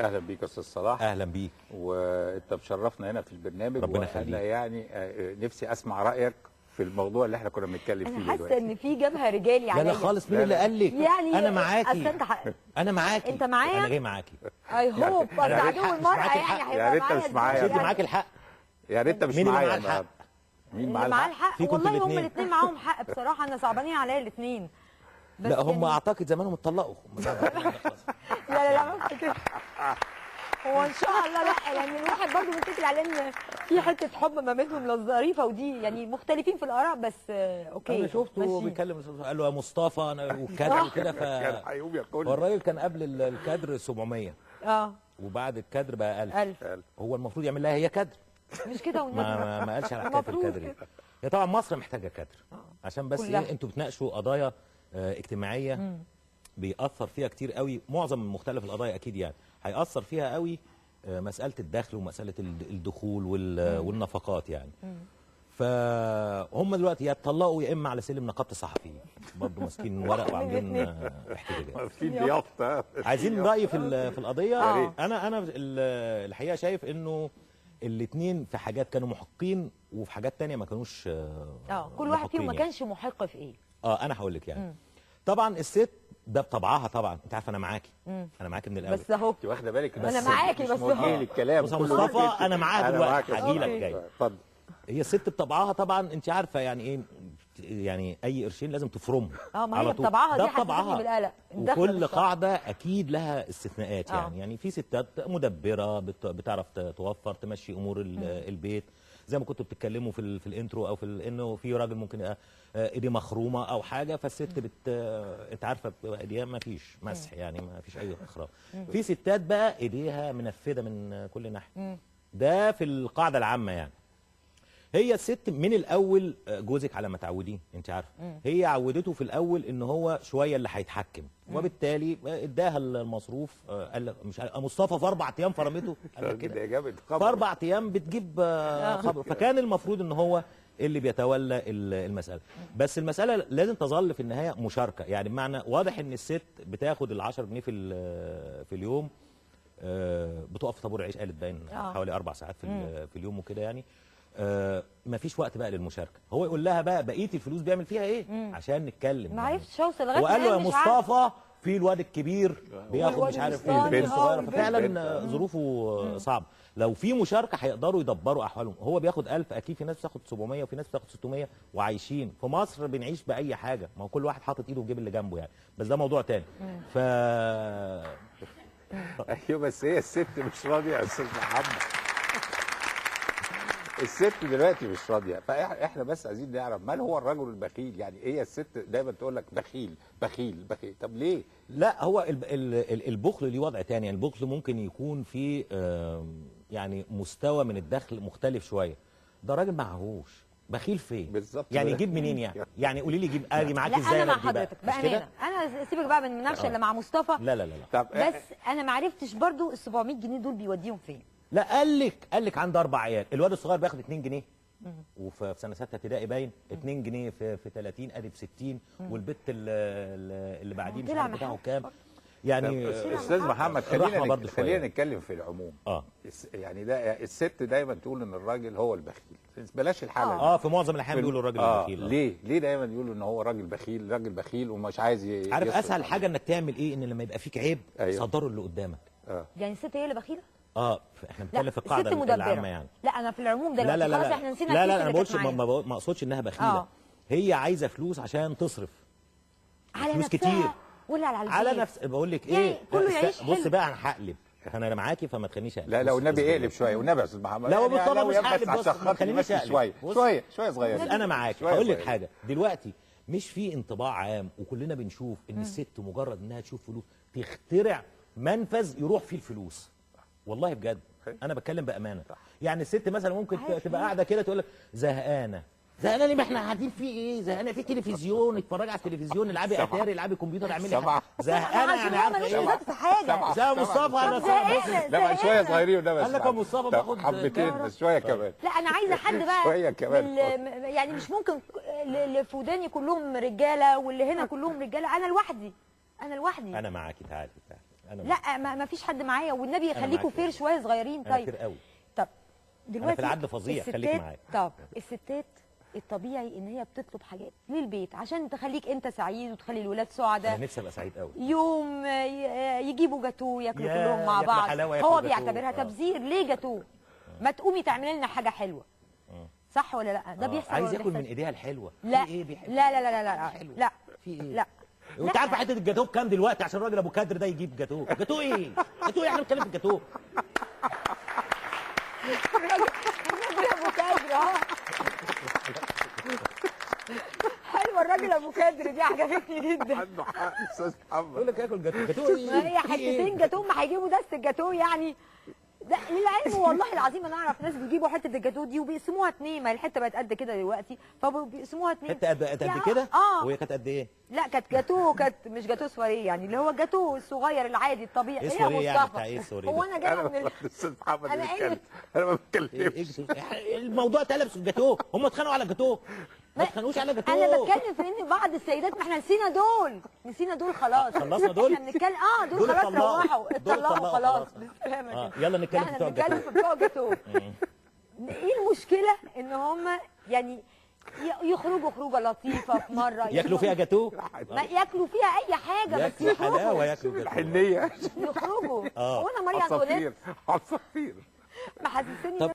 اهلا بيك يا استاذ صلاح. اهلا بيك، وانت مشرفنا هنا في البرنامج. ربنا يخليك. وانا يعني نفسي اسمع رايك في الموضوع اللي احنا كنا بنتكلم فيه انا حاسه دلوقتي. ان في جبهة رجالي عليا. لا لا خالص، مين اللي قال لك؟ يعني انا معاكي. انا معاكي. انت معايا؟ انا جاي معاكي. I hope بس عدو المرأة يعني هيبقى يا ريت معايا. مش معايا. انت معاك الحق. يا ريت مش معايا النهارده. مين معاه الحق؟ والله هم الاثنين معاهم حق بصراحة، انا صعبانين عليا الاثنين. لا هم اعتقد زمانهم اتطلقوا. لا لا لا ما كده. هو ان شاء الله لا، لان الواحد برضه متكل على ان في حتة حب ما بينهم للظريفه، ودي يعني مختلفين في الاراء بس okay. انا شفته بيتكلم قال له يا مصطفى انا والكادر وكده، ف كان هيقوم ياكل. الراجل كان قبل الكادر 700 وبعد الكادر بقى 1000. هو المفروض يعمل لها هي كادر، مش كده؟ والنبي ما قالش على حكاية الكادر دي. هي طبعا مصر محتاجه كادر عشان بس ايه، انتوا بتناقشوا قضايا اجتماعية بيأثر فيها كتير قوي، معظم مختلف القضايا اكيد يعني هيأثر فيها قوي مسألة الدخل ومسألة الدخول والنفقات يعني. فهم دلوقتي يا اتطلقوا يا اما على سلم نقابة الصحفيين برضه ماسكين ورق وعاملين احتجاجات، ماسكين ضيافة. عايزين رأي في القضية. انا الحقيقة شايف انه الاثنين في حاجات كانوا محقين وفي حاجات تانية ما كانوش. كل واحد فيهم ما كانش محق في ايه. انا هقول لك يعني. طبعا الست ده بطبعها، طبعا انت عارفه انا معاكي، انا معاكي من الاول. بس اهو انت واخده بالك، انا معاكي بس اهو الكلام. بس مصطفى انا معاها دلوقتي، هجيلك جاي. اتفضل. هي الست بطبعها طبعا انت عارفه يعني ايه، يعني اي قرشين لازم تفرمهم. ما هي بطبعها دي حسستني بالقلق. وكل قاعدة اكيد لها استثناءات يعني. يعني في ستات مدبره بتعرف توفر تمشي امور البيت، زي ما كنتوا بتتكلموا في ال intro او في انه في راجل ممكن ايديه مخرومه او حاجة، فالست انت عارفه ايديها ما فيش مسح يعني، ما فيش اي اخراج. في ستات بقى ايديها منفذه من كل ناحية. ده في القاعدة العامة يعني. هي الست من الاول جوزك على ما تعوديه، انت عارفه هي عودته في الاول ان هو شوية اللي هيتحكم، وبالتالي اداها المصروف. قال مش عارف مصطفى في 4 ايام فرمته، قال كده في 4 ايام بتجيب خبر. فكان المفروض ان هو اللي بيتولى المسالة، بس المسالة لازم تظل في النهاية مشاركة يعني. بمعنى واضح ان الست بتاخد ال10 جنيه في اليوم، بتقف في طابور عيش قالت باين حوالي 4 ساعات في اليوم وكده يعني. مفيش وقت بقى للمشاركة. هو يقول لها بقى بقية الفلوس بيعمل فيها ايه عشان نتكلم. ما عرفتش اوصل لغاية وقال له يا مصطفى في الواد الكبير بياخد مش عارف ايه، البنت الصغيرة. ففعلا ظروفه صعبة. لو في مشاركة هيقدروا يدبروا احوالهم. هو بياخد 1000، اكيد في ناس بتاخد 700 وفي ناس بتاخد 600 وعايشين في مصر بنعيش باي حاجة، ما هو كل واحد حاطط ايده في جيب اللي جنبه يعني. بس ده موضوع تاني. ف ايوه بس هي الست مش راضية يا استاذ محمد. الست دلوقتي مش راضية، فاحنا بس عايزين نعرف من هو الرجل البخيل يعني. ايه الست دايما تقول لك بخيل بخيل بخيل، طب ليه؟ لا هو البخل ليه وضع تاني يعني. البخل ممكن يكون في يعني مستوى من الدخل مختلف شوية. ده راجل معهوش، بخيل فين بالظبط يعني؟ يجيب منين يعني؟ يعني قولي لي جيب، اجي معاكي ازاي؟ انا مع حضرتك بامانه. انا سيبك بقى من المناقشة اللي مع مصطفى. لا لا لا لا. طب بس انا ما عرفتش برضو ال 700 جنيه دول بيوديهم فين. لا قال لك عنده 4 عيال، الواد الصغير بياخد 2 جنيه وفي سنة 6 ابتدائي باين 2 جنيه في 30 ادي ب 60، والبت اللي بعديه مش عارف بتاعه كام يعني. استاذ محمد خلينا نتكلم في العموم. يعني ده الست دايما تقول ان الراجل هو البخيل، بلاش الحالة دي. في معظم الاحيان بيقولوا الراجل البخيل. ليه دايما يقولوا ان هو راجل بخيل، راجل بخيل ومش عايز عارف اسهل حاجة انك تعمل ايه؟ ان لما يبقى فيك عيب صدره اللي قدامك. يعني الست هي اللي بخيله؟ احنا بنتكلم في القاعدة العامة يعني. لا انا في العموم دلوقتي. لا لا لا، خلاص احنا نسينا. لا لا انا ما بقولش، ما اقصدش انها بخيله. هي عايزه فلوس عشان تصرف على فلوس نفسها كتير ولا على البيت؟ على نفس. بقول لك ايه يعني كله يعيش حلو. بص بقى انا هقلب، انا معاكي فما تخلينيش اقلب. لا لو النبي اقلب شوية والنبي يا استاذ محمد. لا مصطفى مش هقلب، بص ما تخلينيش اقلب شوية شوية شوية صغيرة. انا معاكي. هقول لك حاجة دلوقتي، مش في انطباع عام وكلنا بنشوف ان الست مجرد انها تشوف فلوس تخترع منفذ يروح فيه الفلوس. والله بجد انا بتكلم بامانه يعني. الست مثلا ممكن تبقى قاعدة كده تقول لك زهقانه، زهقانه ليه؟ ما احنا قاعدين في ايه؟ زهقانه في تلفزيون، اتفرجي على التلفزيون، العبي اتاري، العبي كمبيوتر، اعملي حاجة. زهقانه يعني عارفه ايه؟ في حاجة زي مصطفى. انا لا شوية صغيرين ده بس. قال لك يا مصطفى باخد حبتين بس شوية كمان. لا انا عايزه حد بقى شوية كمان يعني مش ممكن اللي في وداني كلهم رجاله واللي هنا كلهم رجاله، انا لوحدي، انا لوحدي. انا معاكي، تعالي تعالي. انا لا ما فيش حد معايا، والنبي يخليكوا معاك. fair شوية صغيرين. انا طيب fair قوي. طب دلوقتي في العدل فظيع، خليك الستات- معايا. طب الستات الطبيعي ان هي بتطلب حاجات للبيت عشان تخليك انت سعيد وتخلي الولاد سعداء. انا نفسي ابقى سعيد قوي. يوم يجيبوا جاتوه ياكلوا يا كلهم مع ياكلوا بعض، حلاوة، ياكلوا هو جاتوه. بيعتبرها تبذير. ليه جاتوه؟ ما تقومي تعملي لنا حاجة حلوة، صح ولا لا؟ ده بيحصل عايز ولا ياكل من بيحصلش؟ ايديها الحلوة. لا في ايه بيحب؟ لا لا لا لا لا حلو. لا في ايه؟ لا وانت لا. عارفه حتة الجاتوه بكام دلوقتي عشان الراجل ابو كدر ده يجيب جاتوه؟ جاتوه ايه؟ جاتوه ايه؟ احنا بنتكلم في الجاتوه. الراجل ابو كادر اهو. حلوة الراجل ابو كادر دي، عجبتني جدا. عنده حق استاذ محمد. يقول لك اكل جاتوه. جاتوه ايه؟ ما هي في إيه؟ حتتين جاتوه، ما هيجيبوا دست الجاتوه يعني. ده للعلم والله العظيم انا اعرف ناس بيجيبوا حتة الجاتوه دي وبيقسموها اتنين، ما هي الحتة بقت قد كده دلوقتي، فبيقسموها اتنين. حتة قد يعني كده؟ وهي كانت قد ايه؟ لا كانت جاتوه، كانت مش جاتوه سواريه يعني، اللي هو الجاتوه الصغير العادي الطبيعي. ايه يا سواريه يعني؟ مصطفى؟ بتاع ايه السواريه هو ده؟ انا جاية من الاستاذ محمد أنا بيتكلم، قايل- انا ما ايه بتكلمش. إيه الموضوع اتقلب جاتوه، هم اتخانقوا على جاتوه، ما اتخانقوش على جاتوه. انا بتكلم في ان بعض السيدات، ما احنا نسينا دول، نسينا دول خلاص، خلصنا دول؟ احنا بنتكلم دول دول خلاص اتطلقوا. روحوا دول اتطلقوا اتطلقوا خلاص خلاص. بالسلامة كده. يلا نتكلم لا، في احنا بتوع بنتكلم الجاتوه. في بتوع الجاتوه. ايه المشكلة ان هم يعني يخرجوا خروجه لطيفة في مرة، ياكلوا فيها جاتوه؟ ما ياكلوا فيها اي حاجة، بس ياكلوا يخرجوا. حلاوة، ياكلوا جاتوه. الحنيه يخرجوا. آه. هو انا ماريا انطوانيت عصافير عصافير محسسني. طب